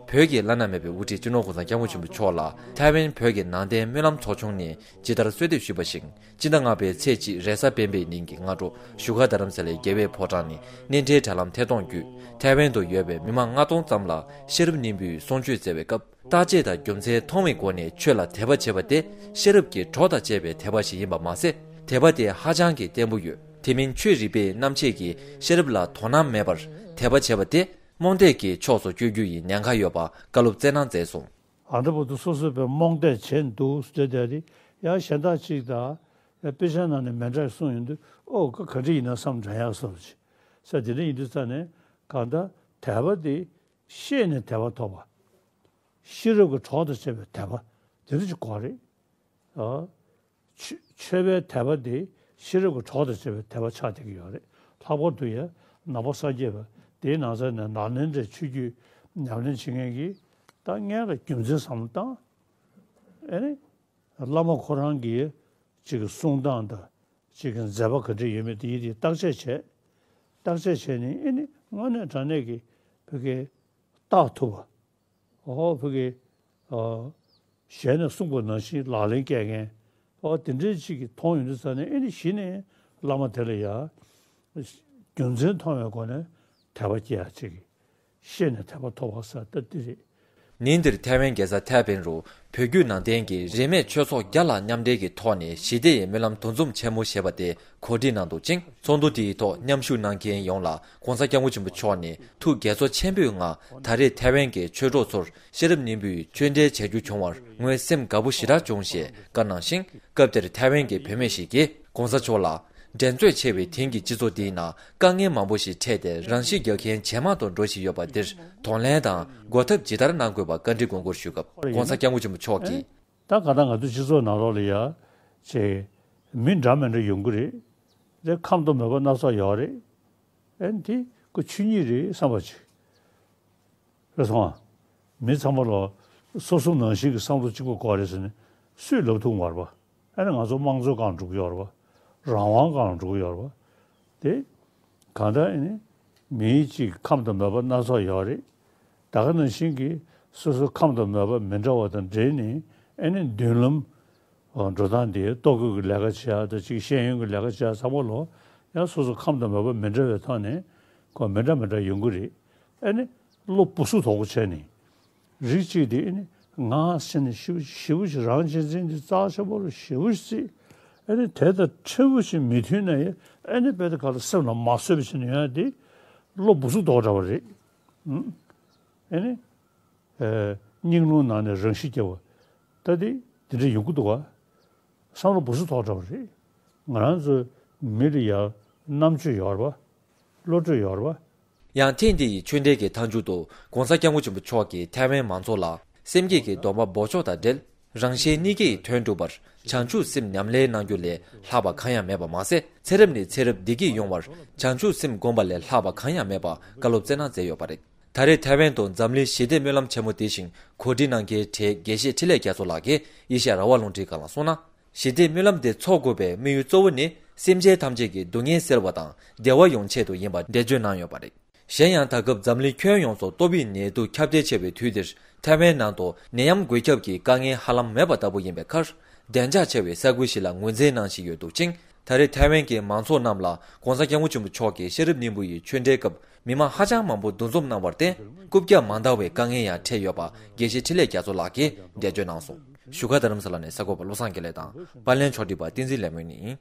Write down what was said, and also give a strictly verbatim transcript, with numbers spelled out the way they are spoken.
བོད་ཀྱི་བླ་ན་མེད་པའི་དབུ་ཁྲིད་སྤྱི་ནོར་༸གོང་ས་༸སྐྱབས་མགོན་ཆེན་པོ་མཆོག་ལ་ཐའེ་ཝན་བོད་ཀྱི་ནང་བསྟན་སྨོན་ལམ་ཚོགས་ཆུང་ནས་ཇི་ལྟར་གསོལ་འདེབས་ཞུས་པ་བཞིན། སྤྱི་ཟླ་ལྔ་པའི་ཚེས་གཅིག་རེས་གཟའ་སྤེན་པའི་ཉིན་གྱི་སྔ་དྲོ་བཞུགས་སྒར་རྡ་རམ་ས་ལའི་རྒྱལ་བའི་ཕོ་བྲང་ནས་གནས་འབྲེལ་དྲ་ལམ་ཐད་གཏོང་བརྒྱུད་ཐའེ་ཝན་དུ་ཡོད་པའི་མི་མང་ལྔ་སྟོང་ཙམ་ལ་ཤེས་རབ་སྙིང་པོའི་གསུང་ཆོས་སྩལ་བའི་སྐབས། བརྟག་དཔྱད་དང་རྒྱུ་མཚན་མཐོང་བའི་སྒོ་ནས་ཆོས་ལ་དད་པ་བྱེད་པ་དེ་ཤེས་རབ་ཀྱི་གྲོགས་དང་བཅས་པའི་དད་པ་ཞིག་ཡིན་པ་མ་ཟད། དད་པ་དེ་ཧ་ཅང་གི་བརྟན་པོ་ཡོད། དེ་མིན་ཆོས་རིག་པའི་རྣམ་དཔྱོད་ཀྱིས་ཤེས་རབ་ལ་དོ་སྣང་མེད་པར་དད་པ་བྱེད་པ་དེ་རྨོངས་དད་ཀྱི་ཕྱོགས་སུ་བསྐྱོད་རྒྱུ་ཡི་ཉེན་ཁ་ཡོད་པ་བཀའ་སློབ་སྩལ་གནང་མཛད་སོང་། ཨ་འདྲ་བོ་དུ་སོ་སོས་པའི་རྨོངས་དད་བྱས་འདུག་ཟེར་དེ་རེད། ཡང་གཞན་དག་ཅིག་དང་ཡང་དཔེ་ཆ་ནང་ནས་མི་འདྲ་གསུངས་ཡོང་དུས་ཨོ་ཁ་ག་འདྲ་ཡིན་ན་བསམ་དྲན་ཡག་བཟོ་ཅིག་ས་དེ་འདྲ་ཡིན་དུས་ཙ་ནས་གང་ལྟར་དད་པ་དེ་ཤེས་ནས་དད་པ་ཐོབ་པ། ཤེས་རབ་ཀྱི་གྲོགས་དང་བཅས་པའི་དད་པ་དེ་འདྲ་ཅིག་དགོས་རེད། ཨ། ཆོས་ཆོས་པའི་དད་པ་དེ་ཤེས་རབ་ཀྱི་གྲོགས་དང་བཅས་པའི་དད་པ་ཆགས་བསྡད་ཀྱི་ཡོད་རེད། ལྷག་པར་དུ་ཡང་ནང་པ་སངས་རྒྱས་པ་དེའི་ནང་ཚན་ནས་ནཱ་ལེནྡྲའི་ཆོས་བརྒྱུད་ཉམས་ལེན་བྱེད་མཁན་གྱིས་ད་སྔོན་ལ་རྒྱུ་མཚན་བསམ་བློ་བཏང་། ཨེ་ནི། བླ་མ་ཁོ་རང་གི་ཅིག་གི་གསུང་སྟངས་དང་ཅིག་གི་མཛད་པ་ག་འདྲ་ཡོད་མེད་དེ་ཡིད་དེ་བརྟག་དཔྱད་བྱས། བརྟག་དཔྱད་བྱས་ནས་ཨེ་ནི་དངོས་གནས་དྲང་གནས་ཀྱི་བོད་སྐད་བརྟག་ཐུབ་པ། ཨོ་བོད་ཀྱི་ཨ་གཞན་ནས་གསུངས་པ་ནང་བཞིན་ལག་ལེན་བཀལ་མཁན་ཨོ་དེ་འདྲའི་ཅིག་གིས་མཐོང་ཡོང་དུས་ཙ་ནས་ཨེ་ནི་གཞི་ནས་བླ་མ་དེ་ལ་ཡ་རྒྱུ་མཚན་མཐོང་བའི་སྒོ་ནས་དད་པ་སྐྱེ་ཡ་ཅིག་ཤེས་ནས་དད་པ་ཐོབ་པ་ཟེར་ད་འདི་རེད། ཉིན་འདིར་ཐའེ་ཝན་རྒྱལ་ས་ཐའེ་པེན་རུ་བོད་བརྒྱུད་ནང་བསྟན་གྱི་རིས་མེད་ཆོས་ཚོགས་བརྒྱ་ལྷག་མཉམ་འབྲེལ་གྱི་ཐོག་ནས་ཞི་བདེ་ཡི་སྨོན་ལམ་འདུ་འཛོམས་ཆེན་མོ་ཞེས་པ་དེ་གོ་སྒྲིག་གནང་འདུག་ཅིང་། ཚོགས་འདུ་དེའི་ཐོག་མཉམ་ཞུགས་གནང་མཁན་ཡོངས་ལ་༸གོང་ས་༸སྐྱབས་མགོན་ཆེན་པོ་མཆོག་ནས་ཐུགས་དགྱེས་ཚོར་ཆེན་པོའི་ངང་ད་རེས་ཐའེ་ཝན་གྱི་ཆོས་གྲོགས་ཚོར་ཤེས་རབ་སྙིང་པོའི་ཆོས་འབྲེལ་བྱ་རྒྱུ་བྱུང་བར་ངོས་སེམས་དགའ་པོ་ཞེ་དྲག་བྱུང་ཞེས་བཀའ་གནང་ཞིང་། སྐབས་དེར་ཐའེ་ཝན་གྱི་བུད་མེད་ཞིག་གིས་༸གོང་ས་མཆོག་ལ། འགྲན་རྩོད་ཆེ་བའི་དེང་གི་སྤྱི་ཚོགས་འདིའི་ནང་དཀའ་ངལ་མང་པོ་ཞིག་འཕྲད་དེ་རང་ཤི་རྒྱག་མཁན་ཇེ་མང་དུ་འགྲོ་བཞིན་ཡོད་པ་འདིར་གདོང་ལེན་དང་འགོག་ཐབས་ཇི་ལྟར་གནང་དགོས་པ་བཀའ་འདྲི་དགོངས་སྐོར་ཞུས་སྐབས་༸གོང་ས་༸སྐྱབས་མགོན་ཆེན་པོ་མཆོག་གིས། ད་ག་ད་ང་ཚོ་སྤྱི་ཚོགས་ནང་ལོགས་ལ་ཡ་ཅེ་མི་འདྲ་མི་འདྲ་ཡོང་གི་རེད། དེ་ཁམས་དང་མོས་པ་སྣ་ཚོགས་ཡོད་རེད། ཨེ་འདི་ཁོ་ཆོས་ཉིད་རེད་བསམ་པ་ཅིག་རེད་སོང་ཨ། མི་ཚང་མ་ལ་སོ་སོ་ནང་བཞིན་གྱི་བསམ་བློ་གཅིག་པ་དགོས་རེད་ཟེར་ནས་སུས་ལབ་ཐུབ་མ་རེད་པ། ཨ་ནི་ང་ཚོ་དམངས་གཙོའི་སྒང་འགྲོ་གི་ཡོད་རེད་པ། རང་དབང་སྒང་འགྲོ་གི་ཡོད་རེད་པ། དེ་གང་ལྟར་ཨ་ནི་མིའི་གཅིག་ཁམས་དང་མོས་པ་སྣ་ཚོགས་ཡོད་རེད། ད་ག་ནང་བཞིན་གྱི་སོ་སོ་ཁམས་དང་མོས་པ་མི་འདྲ་བ་དང་འབྲེལ་ནས་ཨ་ནི་མདུན་ལམ་འགྲོ་སྟངས་དེ་ལྟོ་གོས་ཀྱི་ལས་ཀ་བྱེད་ཡ་དང་གཅིག་ཤེས་ཡོན་གྱི་ལས་ཀ་བྱེད་ཡ་ཚང་མ་ལོ་ཡང་སོ་སོ་ཁམས་དང་མོས་པ་མི་འདྲ་བའི་ཐོག་ནས་ཁོ་མི་འདྲ་མི་འདྲ་ཡོང་གི་རེད། ཨ་ནི་བློ་བུ་སུ་དོག་པོ་བྱས་ནས། རིགས་གཅིག་དེ་ཨ་ནི་ང་ཟེར་ནས་ཞེ་པོ་ཞེ་པོ་ཞིག་རང་གཅེས་འཛིན་དེ་རྩ་ཆེན་པོ་རུ་ཞེ་པོ་ཞིག་བརྩིས། ཨ་ནི་དེ་དང་ཕྲན་བུ་ཞིག་མི་མཐུན་ན་ཡང་ཨ་ནི་དཔེ་དེ་ག་ལ་སེམས་ལ་མ་བཟོད་པ་བྱས་ནས་ཡོང་ཡ་དེ་བློ་བུ་སུ་དོག་འདྲ་བ་རེད། ཨ་ནི་སྙིང་རླུང་ནང་ནས་རང་ཤི་རྒྱག་པ་ད་དེ་དེ་འདྲ་ཡོང་གི་འདུག་ག་བསམ་བློ་བུ་སུ་དོག་འདྲ་བ་རེད། ང་རང་ཚོ་མི་ལ་ཡ་རྣམ་དཔྱོད་ཡོད་རེད་པ། བློ་གྲོས་ཡོད་རེད་པ། ཡང་ཐེངས་འདི་ཡི་ཆོས་འབྲེལ་གྱི་མཐའ་མཇུག་ཏུ་༸གོང་ས་༸སྐྱབས་མགོན་ཆེན་པོ་མཆོག་གིས་ཐའེ་ཝན་མང་ཚོགས་ལ་སེམས་བསྐྱེད་ཀྱི་སྡོམ་པ་འབོགས་ཆོག་དང་འབྲེལ་རང་གཞན་གཉིས་ཀའི་དོན་འགྲུབ་པར་བྱང་ཆུབ་སེམས་ཉམས་ལེན་གནང་རྒྱུ་ལས་ལྷག་པ་གང་ཡང་མེད་པ་མ་ཟད། ཚེ་རབས་ནས་ཚེ་རབས་བདེ་སྐྱིད་ཡོང་བར་བྱང་ཆུབ་སེམས་བསྒོམ་པ་ལས་ལྷག་པ་གང་ཡང་མེད་པ་བཀའ་སློབ་སྩལ་གནང་མཛད་ཡོད་པ་རེད། ད་རེས་ཐའེ་ཝན་དུ་འཛམ་གླིང་ཞི་བདེ་སྨོན་ལམ་ཆེན་མོ་དེ་བཞིན་གོ་སྒྲིག་གནང་མཁན་གྲས་དགེ་བཤེས་འཕྲིན་ལས་རྒྱ་མཚོ་ལགས་ཀྱིས་ཨེ་ཤ་ཡ་རང་དབང་རླུང་འཕྲིན་ཁང་ལ་གསུངས་ན། ཞི་བདེ་སྨོན་ལམ་དེ་འཚོགས་དགོས་པའི་དམིགས་ཡུལ་གཙོ་བོ་ནི་སེམས་ཅན་ཐམས་ཅད་ཀྱི་སྡུག་བསྔལ་སེལ་བ་དང་བདེ་བ་ཡོང་ཆེད་དུ་ཡིན་པ་འགྲེལ་བརྗོད་གནང་ཡོད་པ་རེད། གཞན་ཡང་ད་སྐབས་འཛམ་གླིང་ཁྱོན་ཡོངས་སུ་ཏོག་དབྱིབས་ནད་དུག་ཁྱབ་གདལ་ཆེ་བའི་དུས་འདིར་ཐའེ་ཝན་ནང་དུ་ནད་ཡམས་འགོས་ཁྱབ་ཀྱི་དཀའ་ངལ་ཧ་ལམ་མེད་པ་ལྟ་བུ་ཡིན་པའི་ཁར། བདེ་འཇགས་ཆེ་བའི་ས་ཁུལ་ཞིག་ལ་ངོས་འཛིན་གནང་བཞིན་ཡོད་འདུག་ཅིང་། ད་རེས་ཐའེ་ཝན་གྱི་མང་ཚོགས་རྣམས་ལ་༸གོང་ས་༸སྐྱབས་མགོན་ཆེན་པོ་མཆོག་གི་ཤེས་རབ་སྙིང་པོ་ཡི་ཆོས་འབྲེལ་སྐབས་མི་མང་ཧ་ཅང་མང་པོ་འདུ་འཛོམས་གནང་བར་བརྟེན། རྐུབ་བཀྱག་མ་འདང་བའི་དཀའ་ངལ་ཡང་འཕྲད་ཡོད་པ་དགེ་བཤེས་འཕྲིན་ལས་རྒྱ་མཚོ་ལགས་ཀྱིས་འགྲེལ་བརྗོད་གནང་སོང་། བཞུགས་སྒར་རྡ་རམ་ས་ལ་ནས་གསར་འགོད་པ་བློ་བཟང་དགེ་ལེགས་དང་། པར་ལེན་ཕྱོགས་སྒྲིག་པ་བསྟན་འཛིན་ལེགས་སྨོན་ཡིན།